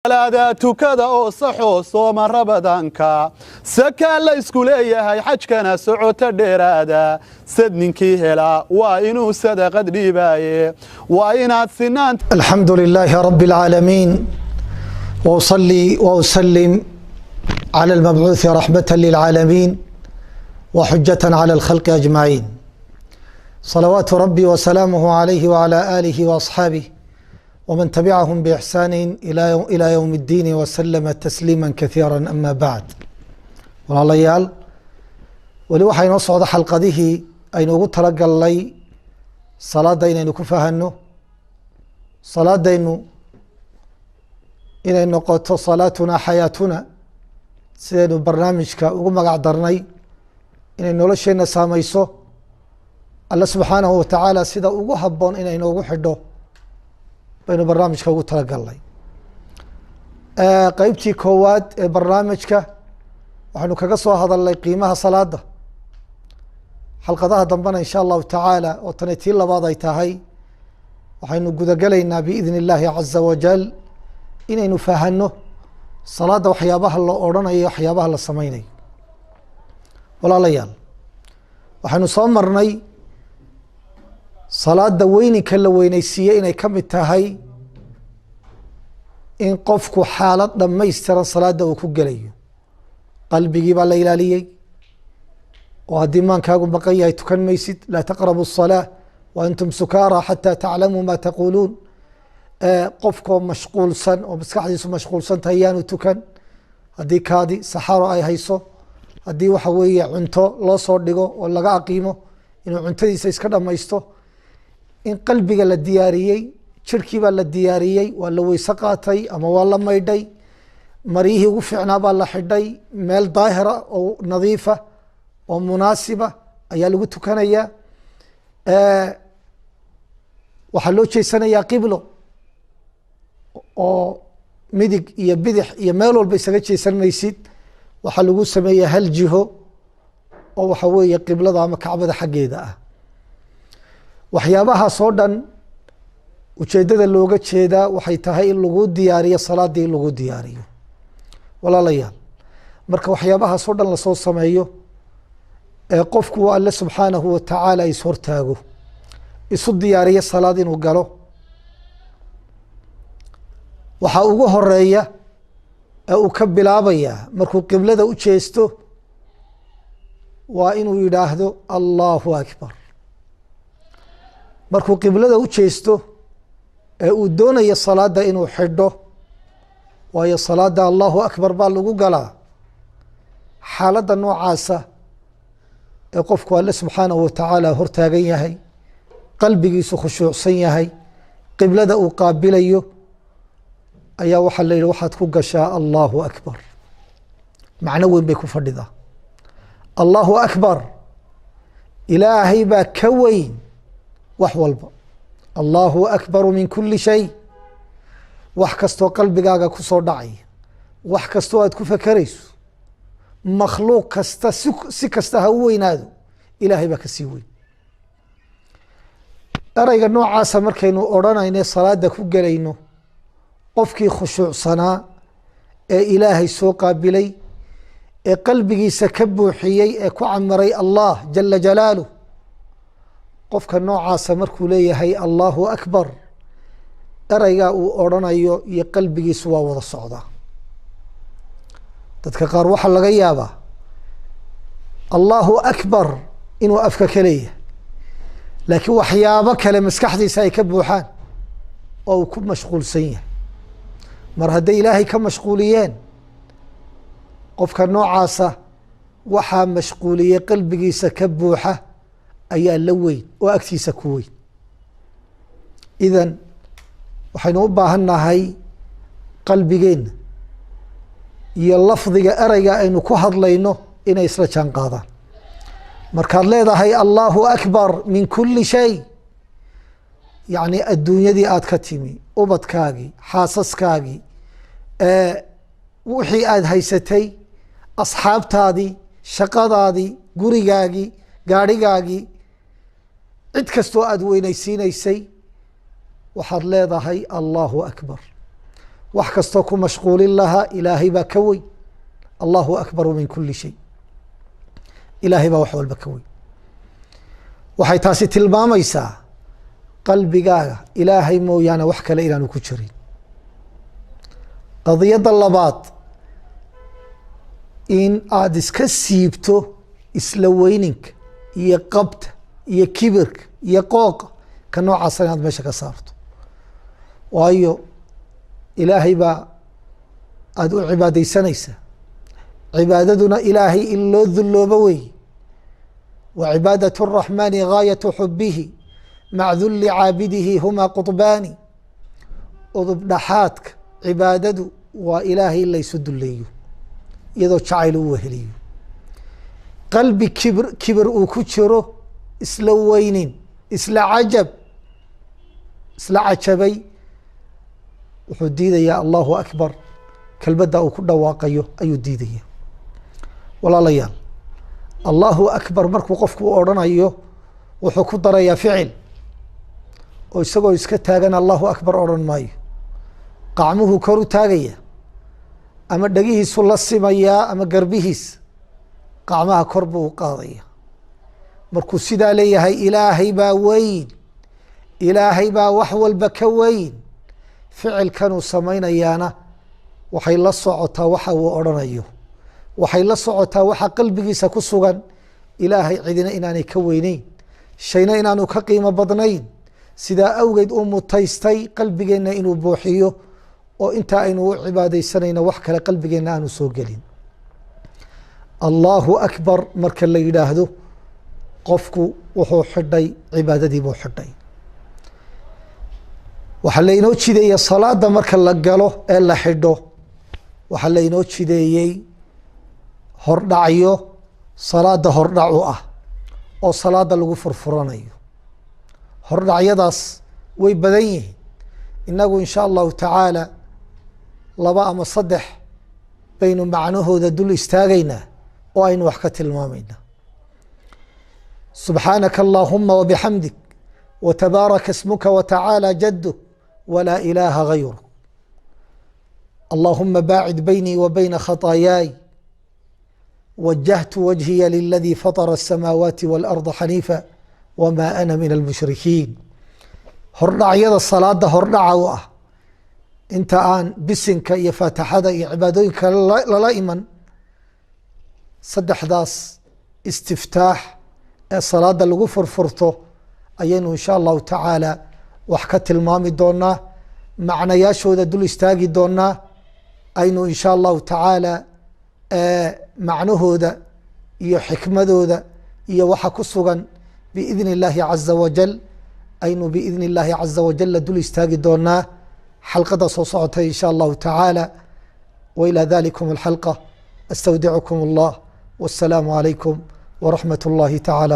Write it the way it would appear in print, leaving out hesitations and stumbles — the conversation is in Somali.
Salaada tukada oo saxoo sooma Ramadaanka, sakaa la isku leeyahay, xajkana socota dheeraada. Sad ninkii helaa waa inuu sadaqad dhiibaaye, waa inaad sinaan. الحمد لله رب العالمين، واصلي واسلم على المبعوث رحمه للعالمين وحجه على الخلق اجمعين، صلوات ربي وسلامه عليه وعلى اله واصحابه ومن تبعهم باحسان الى يوم الدين وسلم تسليما كثيرا. اما بعد، walaalayaal, weli waxaa inoo socda xalqadihii aynu ugu talagalnay salaadda inaynu ku fahanno, salaadaynu inay noqoto صلاتنا حياتنا, sidaynu barnaamijka ugu magac darnay, inay nolosheenna saameyso, Alle subxaanahu watacaala sida ugu habboon inay noogu xidho baynu barnaamijka ugu talagalnay. Qeybtii koowaad ee barnaamijka waxaynu kaga soo hadalnay qiimaha salaada. Xalqadaha dambena, in sha Allahu tacaala, oo tani tii labaad ay tahay, waxaynu gudagelaynaa بإذن الله عز وجل inaynu fahanno salaadda, waxyaabaha la odrhanayo, waxyaabaha la sameynayo. Walaalayaal, waxaynu soo marnay salaada weyninka la weyneysiiyey inay ka mid tahay in qofku xaalad dhamaystiran salaada uu ku gelayo. Qalbigii baa la ilaaliyey, oo haddii maankaagu maqan yahay tukan maysid. لا تقربوا الصلاة وأنتم سكارى حتى تعلموا ما تقولون. Qofkoo mashquulsan oo maskaxdiisu mashquulsan tahay yaanu tukan. Haddii kaadi saxaaro ay hayso, haddii waxa weeye cunto loo soo dhigo oo laga aqiimo, inuu cuntadiisa iska dhamaysto. In qalbiga la diyaariyey, jirkii baa la diyaariyey, waa la weyse qaatay ama waa la maydhay, maryihii ugu fiicnaa baa la xidhay, meel daahira oo nadiifa oo munaasiba ayaa lagu tukanayaa. Waxaa loo jeesanayaa qiblo, oo midig iyo bidix iyo meel walba isaga jeesan maysid. Waxaa lagu sameeya hal jiho, oo waxa weeye qiblada ama Kacbada xaggeeda ah. Waxyaabahaas oo dhan ujeeddada looga jeedaa waxay tahay in lagu diyaariyo salaadii, in lagu diyaariyo. Walaalayaal, marka waxyaabahaas oo dhan lasoo sameeyo ee qofku Alle subxaanahu watacaala is hortaago, isu diyaariyo salaad inuu galo, waxaa ugu horeeya ee uu ka bilaabayaa markuu qiblada u jeesto waa inuu yidhaahdo الله أكبر. Markuu qiblada u jeesto ee uu doonayo salaada inuu xidho, waayo salaada الله أكبر baa lagu galaa. Xaaladda noocaasa ee qofku Alle subxaanahu watacaala hortaagan yahay, qalbigiisu khushuucsan yahay, qiblada uu qaabilayo, ayaa waxaa la yidhi waxaad ku gashaa الله أكبر. Macno weyn bay ku fadhidaa الله أكبر. Ilaahay baa ka weyn wax walba. الله أكبر من كل شيء. Wax kastoo qalbigaaga ku soo dhacaya, wax kastoo aad ku fakerayso, makhluuq kasta si kasta ha u weynaado, Ilaahay baa kasii weyn. Ereyga noocaasa markaynu odhanayno, salaada ku gelayno, qofkii khushuucsanaa ee Ilaahay soo qaabilay, ee qalbigiisa ka buuxiyey, ee ku camiray Allah جل جلاله, qofka noocaasa markuu leeyahay الله أكبر, ereygaa uu odrhanayo iyo qalbigiisu waa wada socdaa. Dadka qaar waxaa laga yaabaa الله أكبر inuu afka ka leeyahay, laakiin waxyaabo kale maskaxdiisa ay ka buuxaan oo uu ku mashquulsan yahay. Mar hadday Ilaahay ka mashquuliyeen, qofka noocaasa waxaa mashquuliyey qalbigiisa ka buuxa ayaa la weyn oo agtiisa ku weyn. Idan waxaynu u baahan nahay qalbigeenna iyo lafdiga ereyga aynu ku hadlayno inay isla jaan qaadaan. Markaad leedahay الله أكبر من كل شيء, yacni adduunyadii aad ka timi, ubadkaagii, xaasaskaagii, wixii aad haysatay, asxaabtaadii, shaqadaadii, gurigaagii, gaadhigaagii, cid kastoo aad weynaysiinaysay, waxaad leedahay الله أكبر. Wax kastoo ku mashquulin lahaa Ilaahay baa ka weyn. Allahu akbaru min kuli shay, Ilaahay baa wax walba ka weyn. Waxay taasi tilmaamaysaa qalbigaaga Ilaahay mooyaane wax kale inaanu ku jirin. Qadiyadda labaad, in aada iska siibto isla weyninka iyo qabta iyo kibirka iyo qooqa ka noocaasa, inaad meesha ka saarto, waayo Ilaahay baa aada u cibaadeysanaysaa. Cibaadaduna Ilaahay in loo dulloobo wey. Wa cibaadaة الraxmani gaayaة xubihi mac dulli caabidihi huma quطbaani. Udub dhaxaadka cibaadadu waa Ilaahay in laysu duleeyo iyadoo jacayl u weheliyo. Qalbi kibir uu ku jiro, isla weynin, isla cajab, isla cajabay, wuxuu diidayaa Allahu akbar kelmadda uu ku dhawaaqayo ayuu diidaya. Walaalayaal, Allahu akbar markuu qofku u odrhanayo, wuxuu ku darayaa ficil, oo isagoo iska taagan Allahu akbar odhan maayo. Qacmuhu kor u taagaya, ama dhegihiisu la simayaa, ama garbihiis, qacmaha kor buu u qaadaya. Markuu sidaa leeyahay, Ilaahay baa weyn, Ilaahay baa wax walba ka weyn. Ficilkanuu samaynayaana waxay la socotaa waxa uu odrhanayo, waxay la socotaa waxa qalbigiisa ku sugan: Ilaahay cidina inaanay ka weyneyn, shayna inaanu ka qiimo badnayn. Sidaa awgeed uu mutaystay qalbigeenna inuu buuxiyo, oo inta aynu u cibaadeysanayno wax kale qalbigeenna aanu soo gelin. Allahu akbar marka la yidhaahdo, qofku wuxuu xidhay cibaadadii buu xidhay. Waxaa lainoo jideeyey salaada marka la galo ee la xidho, waxaa lainoo jideeyey hordhacyo salaada hordhac u ah oo salaada lagu furfuranayo. Hordhacyadaas way badan yihiin. Inagu insha Allahu tacaala laba ama saddex baynu macnahooda dul istaagaynaa oo aynu wax ka tilmaameynaa. Subxaanaka allahuma wabixamdik, wtabaaraka ismuka, watacaala jaduk, walaa ilaaha gayruk. Allahuma baacid baynii wa bayna khaطaayaay, wajahtu wajhiya liladii fatara الsamaawaati wاlarda xaniifa, wma ana min almushrikiin. Hordhacyada salaada hordhaca u ah, inta aan bisinka iyo faatixada iyo cibaadooyinka lala iman, saddexdaas istiftaax ee salaada lagu furfurto ayaynu insha Allahu tacaala wax ka tilmaami doonaa, macnayaashooda dul istaagi doonaa, aynu insha Allahu tacaala macnahooda iyo xikmadooda iyo waxa ku sugan biidni اllahi caza wajal aynu biidni اllahi caza wajala dul istaagi doonaa xalqada soo socotay insha Allahu tacaala. Wa ilى dalikum alxalqa astawdicukum allah, wasalaamu calaykum waraxmat اllahi tacaala.